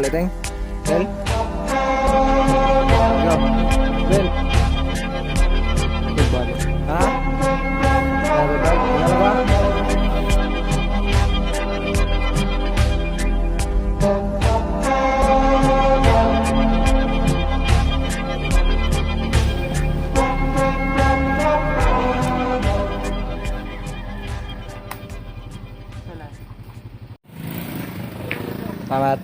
Leteng. Bel. Go. Bel. Good body. Ha? Another bag? Another ba? Salamat.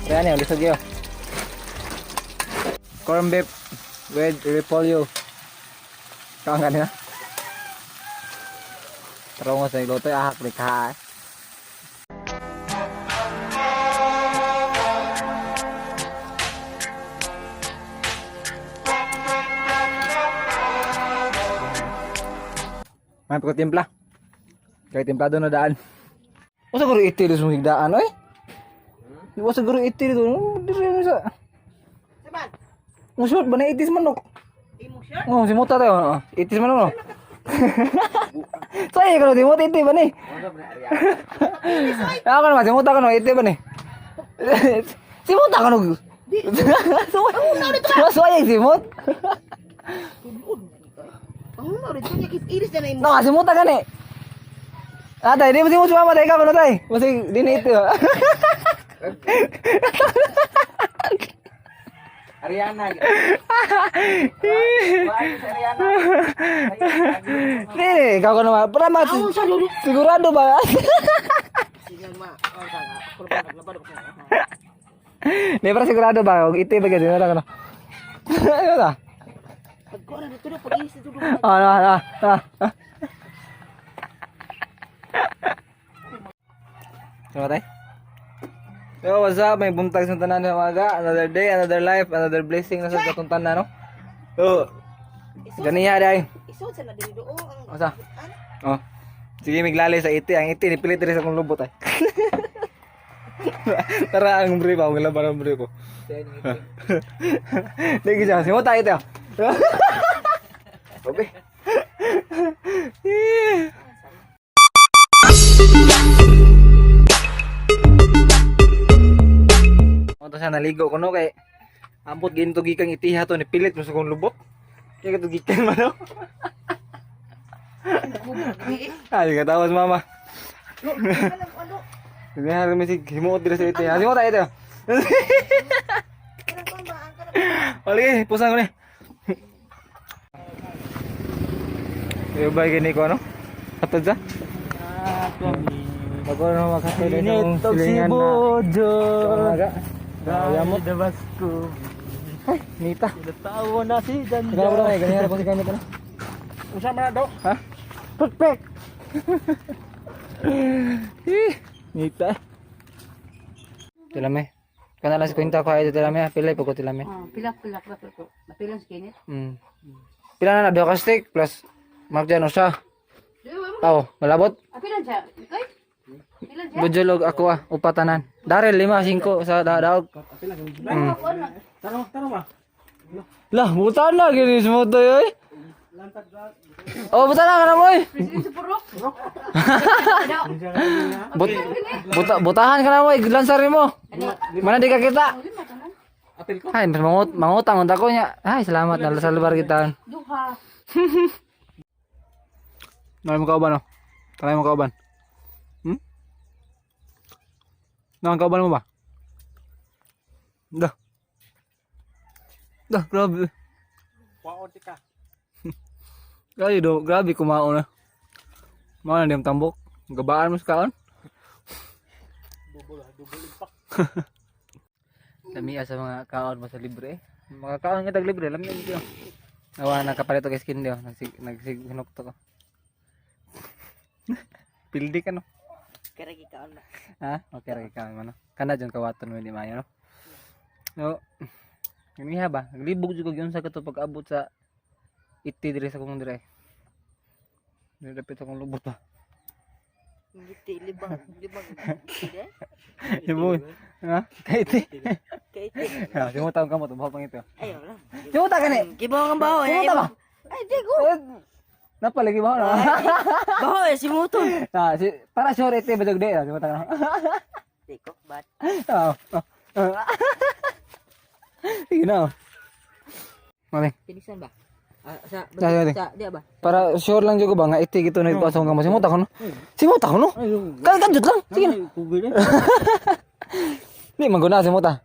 Kaya niya, lisod yun. Corn beef with repolyo. Kaon ka nila? Tarong sa iloto, ahak ni ka. May pagkatimpla. Kaya timplado na daan. O siguro iti sa mong higdaan, oy. Di ba siguro iti dito? Diri mo sa... Saban, Mo short ba na itis manok? imo shirt? Oh, si Mota tayo. Oh, itis manok no. Saya kalau si Mota iti ba ni? Ako naman si Mota ko no iti ba ni? Si Mota ko no. Suway si Mot. Ang una rin niya iris na imo. No, si Mota gani. Ah, tay, di mo si Mot mama tay ka kuno tay. Masig di na iti. Ariana. Di, ikaw ko naman. Para mas sigurado ba? Sige ma, oh ka. Ako ba naglabad ako. Di para sigurado ba? Og iti ba gyud na lang ano. Ano ta? Pag ko na dito pag iris dito. Ano, ano, ano. Ano tayo? Yo, what's up? May buntag sa tanan sa umaga. Another day, another life, another blessing na sa katong tanan, no? Oh. Ganiya day. Isod sa na diri do ang. Asa? Oh. Sige, miglali sa iti. Ang iti, nipilit rin sa akong lubot ay. Tara, ang brief ako. Laban ang brief ko. Sige siya. Simo tayo ito. Obe. Mo to siya naligo ko no kay ambot ginto gikan itiha to nipilit mo sa akong lubot. Kaya kato gikan man no. Ay, katawas mama. Hindi na kami si himuot diri sa iti. Ah, himuot tayo ito. Lagi, pusan ko ni. Yo ba gini ko ano? Hatod sa? Bago na maghatod ay Init sa si silingan na. Bojo. Umaga. Yamot. Dabas ko. Ay, nita. Tawa na si Ikaw Danda. bro, kay ganyan ra gamit ano? Unsa man na do? Ha? Toothpick. Eh, nita. Tilame. Kana lang si kwenta ko ay tilame, pilay po ko tilame. Oh, pila pila pila pila. Mapila sa Kenneth. Pila na na duha ka steak plus mark dyan usa. Tao, malabot. Ah, pila siya. Ikoy? Pila siya? Bujolog ako ah, upatanan. Darel lima singko sa daog. Tarong tarong ba? Lah, buta na gini sa moto yoy. Oh, buta na ka na moy. President sa purok. But, buta, butahan ka na moy, lansar mo. Mana di ka kita? Apil ko. Ay, mas mangutang unta ko niya. Ay, salamat na sa lugar kita. Duha. Nalay mo kauban oh. Talay mo kauban. Nang kauban mo ba? Dah. Dah, grabe. Waon ka. Grabe do, grabe kumao na. Mao na diyang tambok. Gabaan mo sa kaon. Double double impact. Lamia sa mga kaon mo sa libre eh. Mga kaon nga tag libre, lamia dito. Awa nakapalit og skin dio, nagsig nagsig hinukto ko. Pildi ka, no? Kaya kaon na. Ha? Okay ra ka man, no? Kana jud kawaton mo di maayo, no? No. Ganiha ba? Naglibog jud kog unsa kato pag-abot sa iti diri sa kong dire. Diri dapit akong lubot ba. Ngiti libang, libang. Hindi. Libog. Ha? Kay iti. Kay iti. Ha, simuta ang kamot, baho pang ito. Ayaw lang. Simuta ka ni. Kibaw ang baho. Simuta ba? Ay, di ko. Eh, napalagi ba no? Baho eh, simuton. Ah, si para sure iti ba jud di. Simuta ka. Di ko, bat. Oo. Oh. Sige na. Oh. Mali. Pinisan ba? Ah, sa, Sa, sa, di ba? Para sure lang jud ko ba nga iti gito na ipasok ka mo. Simuta ko, no. Simuta ko, no. Kan kan jud lang. Sige na. Di man guna simuta.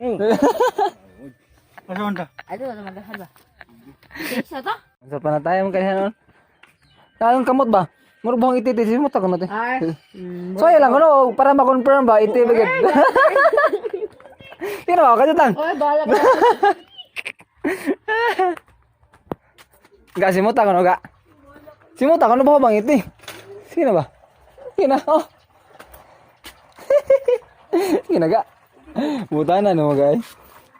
Asa man ta? Ano, ano, magahan ba? Pinisan ta? Sa pa na tayo man kaya noon. Ang kamot ba? Muro bang iti iti simuta ko no te. Ay. So ay lang ko, no, para ma-confirm ba iti ba gid. Tino ba kadyo lang. Oy, bahala ka. Ga simuta ko no ga. Simuta ko no ba bang iti? Sige na ba? Sige na. Oh. Sige na ga. Buta na no guys.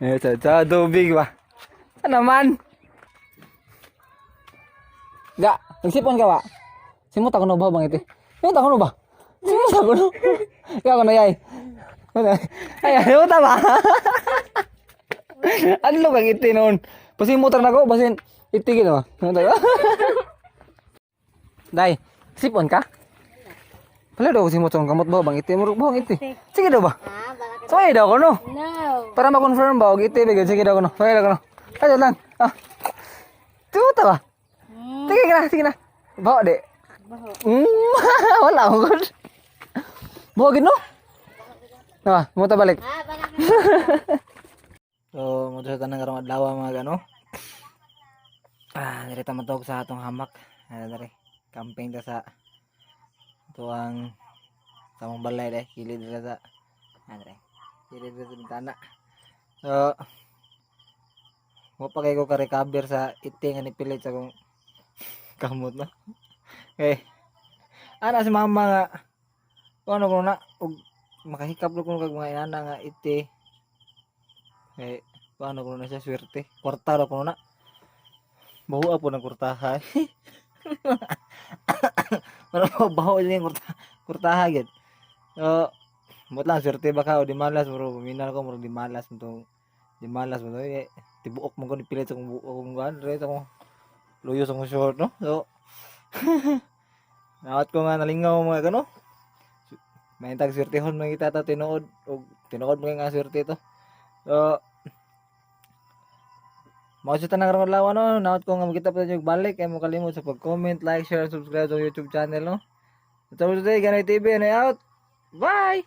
Eh sa tubig ba. Ano naman? Ga, nagsipon ka ba? Simuta ko no ba bang iti? Simuta ko no ba? Simuta ko no. Ikaw ko na yay. Ay, simuta ba? Ano kang iti noon? Pasimutan na ko, basin iti gid ba? Simuta ka? Day, sipon ka? Pala daw simot ang kamot ba bang iti mo ba iti? Sige daw ba? Ah, bala ka. Sorry daw ko no. No. Para ma-confirm ba og iti ba gyud? Sige daw ko no. Sorry daw ko no. Ayo lang. Ah. Tuta ba? Sige na, sige na. Bawa di. Baho. Wala ko. Bawa gid no? Ah, mo ta balik. Ah, bala ka. So, mo sa tanang karong adlaw mga gano. Ah, diri ta matog sa atong hamak. Ah, diri. Camping ta sa tuang sa mong balay dai, kilid diri sa ah, diri. Kilid diri sa bintana. So, mo pa kay ko ka-recover sa iti nga nipilit sa akong kamot na. Okay. Ana si mama nga kung ano ko na og makahikap ko kag mga inana nga iti. Eh, paano ko na siya swerte? Kwarta ra ko na. Baho po ng kwartaha. Pero baho din yung kwarta, kwartaha gid. So, but lang swerte ba ka o di malas bro, minal ko murag di malas mo tong di malas mo to. Eh, tibuok mo ko ni pilit sa kong buok kong gan, re sa kong luyo sa kong short no. So, nawat ko nga nalingaw mga kano. May tag swertehon mga kita ta tinuod og tinuod mga nga swerte to. So, mao sa tanang karong adlaw no, naot ko nga makita pa ninyo balik kay mo kalimot sa pag-comment, like, share, and subscribe sa YouTube channel no. Ito today, Ganoy TV, and I out. Bye.